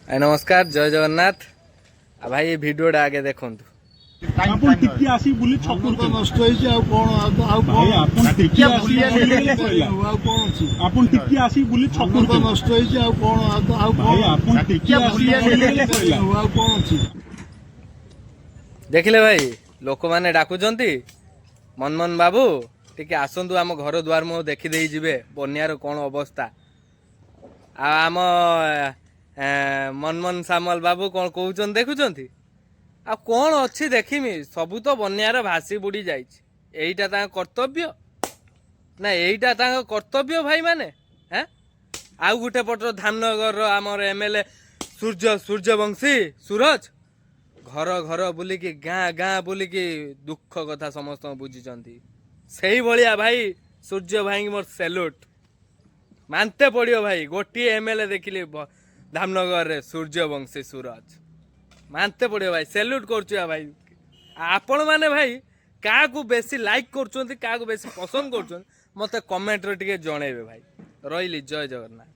ଭାଇ ନମସ୍କାର, ଜୟ ଜଗନ୍ନାଥ। ଆଉ ଭାଇ, ଏ ଭିଡ଼ିଓଟା ଆଗେ ଦେଖନ୍ତୁ। ଆପଣ ଟିକେ ଆସି ବୁଲି ଛକ ଛକରୁ ତ ନଷ୍ଟ ହେଇଛି, ଆଉ କଣ ଆଉ ଭାଇ, କଣ? ଆପଣ ଟିକେ ଆସି ବୁଲିଗଲେ ସଇଲା। ଆଉ କଣ ଅଛି? ଆପଣ ଟିକେ ଆସି ବୁଲି ଧାନ ଛକରୁ ତ ନଷ୍ଟ ହେଇଛି, ଆଉ କଣ ଆଉ ଭାଇ, କଣ? ଆପଣ ଟିକେ ଆସି ବୁଲିଗଲେ ସଇଲା। ଆଉ କଣ ଅଛି? ଦେଖିଲେ ଭାଇ, ଲୋକମାନେ ଡାକୁଛନ୍ତି, ମନମୋହନ ବାବୁ ଟିକେ ଆସନ୍ତୁ, ଆମ ଘର ଦୁଆର ମୁହଁ ଦେଖିଦେଇ ଯିବେ ବନ୍ୟାର କ'ଣ ଅବସ୍ଥା। ଆଉ ଆମ ମନମୋହନ ସାମଲ ବାବୁ କ'ଣ କହୁଛନ୍ତି ଦେଖୁଛନ୍ତି? ଆଉ କ'ଣ ଅଛି ଦେଖିମି? ସବୁ ତ ବନ୍ୟାର ଭାସି ବୁଡ଼ି ଯାଇଛି। ଏଇଟା ତାଙ୍କ କର୍ତ୍ତବ୍ୟ ନା? ଏଇଟା ତାଙ୍କ କର୍ତ୍ତବ୍ୟ ଭାଇମାନେ? ହେଁ, ଆଉ ଗୋଟେ ପଟର ଧାମନଗରର ଆମର ଏମଏଲଏ ସୂର୍ଯ୍ୟ ସୂର୍ଯ୍ୟବଂଶୀ ସୁରଜ ଘର ଘର ବୁଲିକି, ଗାଁ ଗାଁ ବୁଲିକି ଦୁଃଖ କଥା ସମସ୍ତଙ୍କୁ ବୁଝିଛନ୍ତି। ସେଇଭଳିଆ ଭାଇ, ସୂର୍ଯ୍ୟ ଭାଇଙ୍କୁ ମୋର ସେଲ୍ୟୁଟ୍। ମାନତେ ପଡ଼ିବ ଭାଇ, ଗୋଟିଏ ଏମଏଲଏ ଦେଖିଲି ଧାମନଗରରେ, ସୂର୍ଯ୍ୟବଂଶୀ ସୁରଜ। ମାନତେ ପଡ଼ିବ ଭାଇ, ସେଲ୍ୟୁଟ୍ କରୁଛୁ ଭାଇ। ଆପଣମାନେ ଭାଇ କାହାକୁ ବେଶୀ ଲାଇକ୍ କରୁଛନ୍ତି, କାହାକୁ ବେଶୀ ପସନ୍ଦ କରୁଛନ୍ତି, ମୋତେ କମେଣ୍ଟରେ ଟିକେ ଜଣେଇବେ ଭାଇ। ରହିଲି, ଜୟ ଜଗନ୍ନାଥ।